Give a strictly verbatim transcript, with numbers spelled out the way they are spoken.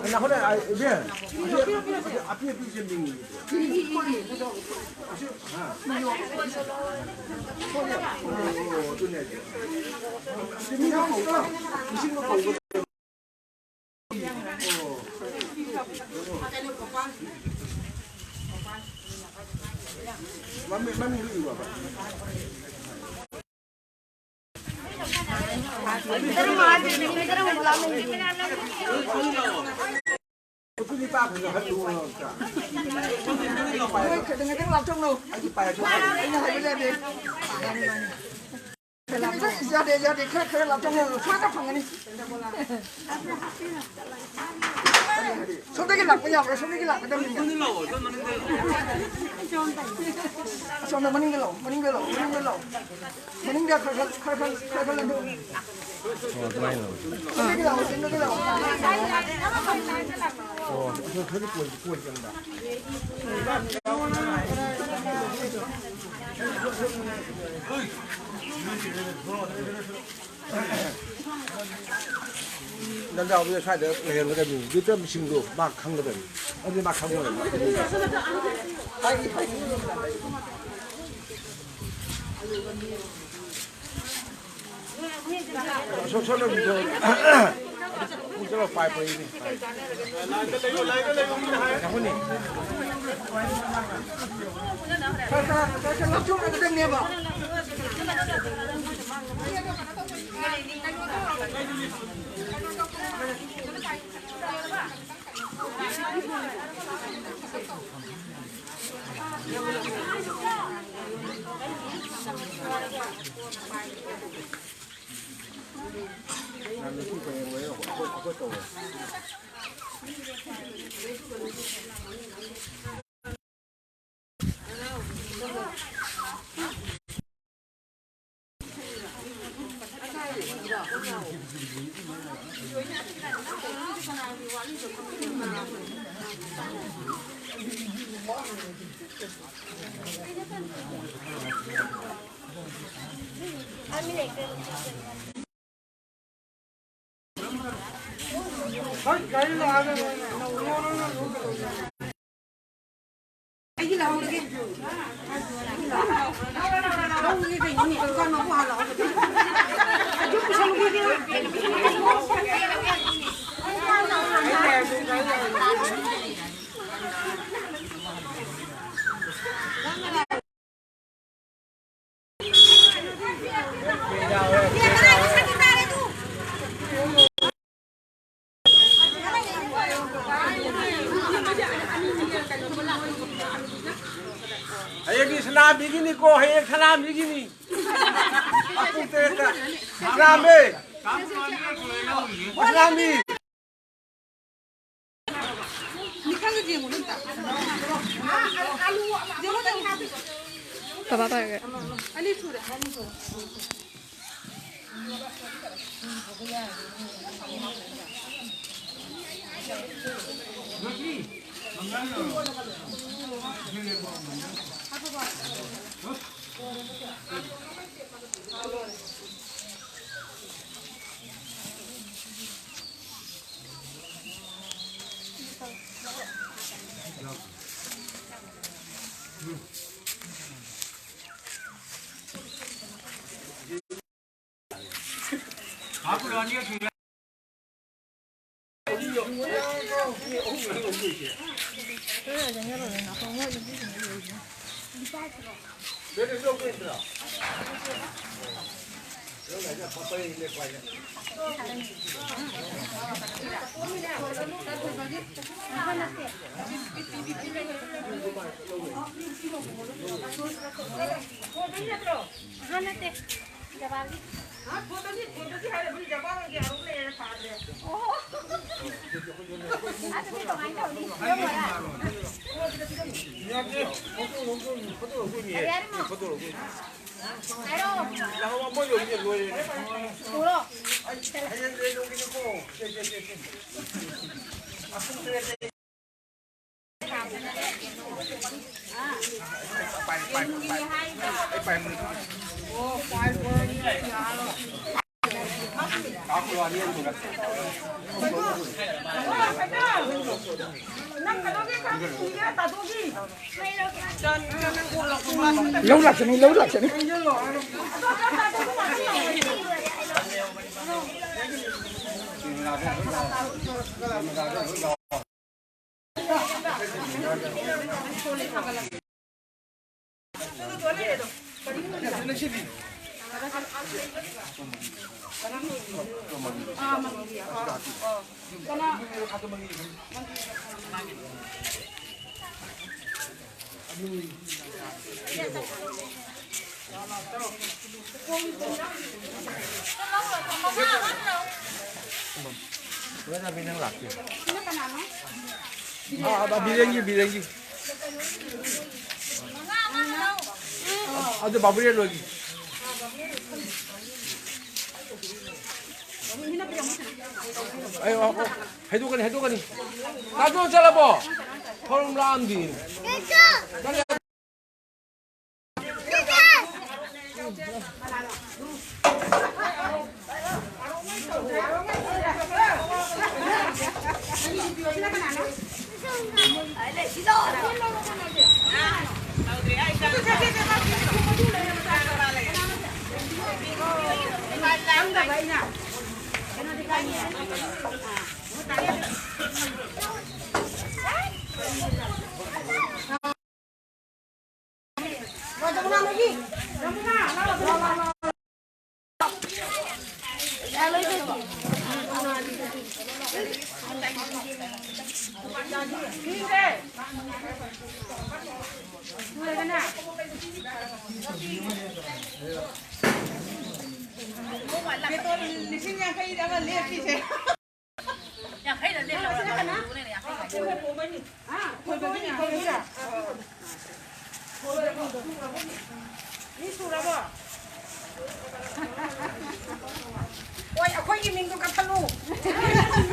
ꯉꯥꯏꯈꯣꯅꯦ, ꯑ, ꯏꯕꯦꯝ꯫ ꯑꯁꯤ, ꯑꯁꯤ ꯑꯄꯤ ꯑꯄꯤꯁꯦ ꯃꯤꯡ ꯏꯗ꯭ꯔꯣ? ꯑꯁꯤ, ꯍꯥ? ꯑꯣ, ꯑꯗꯨꯅꯦ ꯍꯥꯏꯁꯦ꯫ ꯑꯁꯤ ꯃꯤꯡ ꯀꯧꯕ, ꯃꯤꯁꯤꯡꯅ ꯀꯧꯕ꯫ ꯑꯣ꯫ ꯃꯃꯤꯡ, ꯃꯃꯤꯡꯗꯨ ꯏꯌꯣꯕ꯫ ꯈꯤꯇꯪ, ꯈꯤꯇꯪ ꯂꯥꯞꯊꯣꯛꯅꯧ꯫ ꯑꯩꯅ ꯍꯥꯏꯕ ꯌꯥꯗꯦ꯫ ꯌꯥꯗꯦ, ꯌꯥꯗꯦ, ꯈꯔ, ꯈꯔ ꯂꯥꯞꯊꯣꯛꯅꯧ꯫ ꯁꯣꯝꯗ ꯐꯪꯒꯅꯤ꯫ ꯁꯣꯝꯗꯒꯤ ꯂꯥꯛꯄ ꯌꯥꯕ꯭ꯔꯥ? ꯁꯣꯝꯗꯒꯤ ꯂꯥꯛꯀꯗꯕꯅꯤꯅꯦ꯫ ꯑꯁꯣꯝꯗ ꯃꯅꯤꯡꯗ ꯂꯥꯛꯑꯣ, ꯃꯅꯤꯡꯗ ꯂꯥꯛꯑꯣ, ꯃꯅꯤꯡꯗ ꯂꯥꯛꯑꯣ꯫ ꯃꯅꯤꯡꯗ ꯈꯔ ꯈꯔ, ꯈꯔ ꯈꯔ, ꯈꯔ ꯈꯔ ꯂꯦꯡꯊꯣꯛꯎ꯫ ꯑꯣ, ꯑꯗꯨꯃꯥꯏꯅ ꯂꯧ꯫ ꯁꯣꯝꯗꯒꯤ ꯂꯥꯛꯑꯣ, ꯁꯣꯝꯗꯒꯤ ꯂꯥꯛꯑꯣ꯫ ꯑꯣ, ꯑꯗꯨ ꯈꯔꯗꯤ ꯀꯣꯏ, ꯀꯣꯏ ꯆꯪꯕ꯫ ꯅꯟꯖꯥꯎꯕꯤꯗ ꯁ꯭ꯋꯥꯏꯗ ꯂꯩꯍꯟꯒꯗꯕꯅꯤ꯫ ꯌꯨꯇꯝꯁꯤꯡꯗꯣ ꯃꯥ ꯈꯪꯒꯗꯕꯅꯤ꯫ ꯑꯗꯨꯗꯤ ꯃꯥ ꯈꯪꯉꯣꯏꯕ꯫ ꯁꯣ-, ꯁꯣꯝꯗ ꯑꯃꯨꯛ ꯊꯣꯛꯑꯣ꯫ ꯑꯃꯨꯛ ꯆꯠꯂꯣ, ꯄꯥꯏ ꯄꯩꯅꯦ꯫ ꯉꯥꯏꯈꯣꯅꯦ꯫ ꯈꯔ, ꯈꯔ, ꯈꯔ, ꯈꯔ ꯂꯥꯞꯊꯣꯛꯅꯒꯗꯕꯅꯦꯕ꯫ ꯑꯩꯒꯤ ꯂꯧꯍꯧꯔꯒꯦ꯫ ꯂꯧꯔꯒꯦ ꯀꯩꯅꯣꯅꯦ? ꯗꯨꯀꯥꯟ ꯃꯄꯨ ꯍꯥꯟꯅ ꯂꯥꯛꯑꯣ꯫ ꯑꯗꯨ ꯄꯨꯁꯜꯂꯨꯒꯦ꯫ ꯍꯌꯦꯡꯗꯤ ꯁꯅꯥꯝꯕꯤꯒꯤꯅꯤꯀꯣ, ꯍꯌꯦꯡ ꯁꯅꯥꯝꯕꯤꯒꯤꯅꯤ꯫ ꯄꯨꯡ ꯇꯔꯦꯠꯇ꯫ ꯁꯅꯥꯝꯕꯤ! ꯁꯅꯥꯝꯕꯤ! ꯕꯕꯥ ꯄꯥꯏꯔꯒꯦ꯫ ꯑꯍꯥꯟ ꯅꯠꯇꯦ꯫ ꯖꯕꯥꯕꯤ꯫ ꯍꯥ, ꯐꯣꯟꯗꯗꯤ, ꯐꯣꯟꯗꯗꯤ ꯍꯥꯏꯔꯦ, ꯑꯩꯈꯣꯏ ꯖꯕꯥꯕꯒꯤ ꯑꯔꯨꯝ ꯂꯩꯔꯦ, ꯐꯥꯗ꯭ꯔꯦ꯫ ꯑꯣ꯫ ꯑꯗꯨꯗꯤ ꯀꯃꯥꯏꯅ ꯇꯧꯅꯤ? ꯌꯥꯗꯦ, ꯐꯣꯇꯣ ꯂꯧꯗꯣꯏꯅꯤ, ꯐꯣꯇꯣ ꯂꯧꯗꯣꯏꯅꯤ꯫ ꯀꯔꯤ ꯍꯥꯏꯔꯤꯅꯣ? ꯐꯣꯇꯣ ꯂꯧꯗꯣꯏꯅꯤ꯫ ꯍꯥꯏꯔꯛꯑꯣ꯫ ꯂꯥꯛꯑꯣ, ꯃꯣꯏ ꯂꯣꯏꯔꯦ, ꯂꯣꯏꯔꯦ꯫ ꯄꯨꯔꯣ꯫ ꯑꯩ ꯍꯌꯦꯡ ꯂꯣꯏꯔꯦ, ꯂꯣꯏꯔꯦꯀꯣ꯫ ꯁꯦ, ꯁꯦ, ꯁꯦ, ꯁꯦ꯫ ꯑꯄꯨꯡ ꯇꯔꯦꯠ꯫ ꯂꯧ ꯂꯥꯛꯁꯅꯤ, ꯂꯧ ꯂꯥꯛꯁꯅꯤ꯫ ꯂꯣꯏꯅ ꯃꯤ ꯅꯪ ꯂꯥꯛꯇꯦ꯫ ꯑꯥ, ꯑꯥ, ꯕꯤꯔꯦꯟꯒꯤ, ꯕꯤꯔꯦꯟꯒꯤ꯫ ꯑꯗꯨ ꯕꯥꯕꯨꯔꯦꯟ ꯂꯣꯏꯒꯤ꯫ ꯑꯩ, ꯑ, ꯑ, ꯍꯩꯗꯣꯛꯀꯅꯤ, ꯍꯩꯗꯣꯛꯀꯅꯤ꯫ ꯇꯥꯗꯣ ꯆꯠꯂꯕꯣ? ꯊꯧꯔꯝ ꯂꯥꯛꯑꯝꯗꯤ꯫ ꯕꯦꯇꯣꯟ ꯂꯤꯁꯤꯡ ꯌꯥꯡꯈꯩꯗ ꯑꯃ ꯂꯦꯞꯄꯤꯁꯦ꯫ ꯌꯥꯡꯈꯩꯗ ꯂꯦꯞꯄꯤꯁꯦ꯫ ꯃꯤ ꯁꯨꯔꯕꯣ?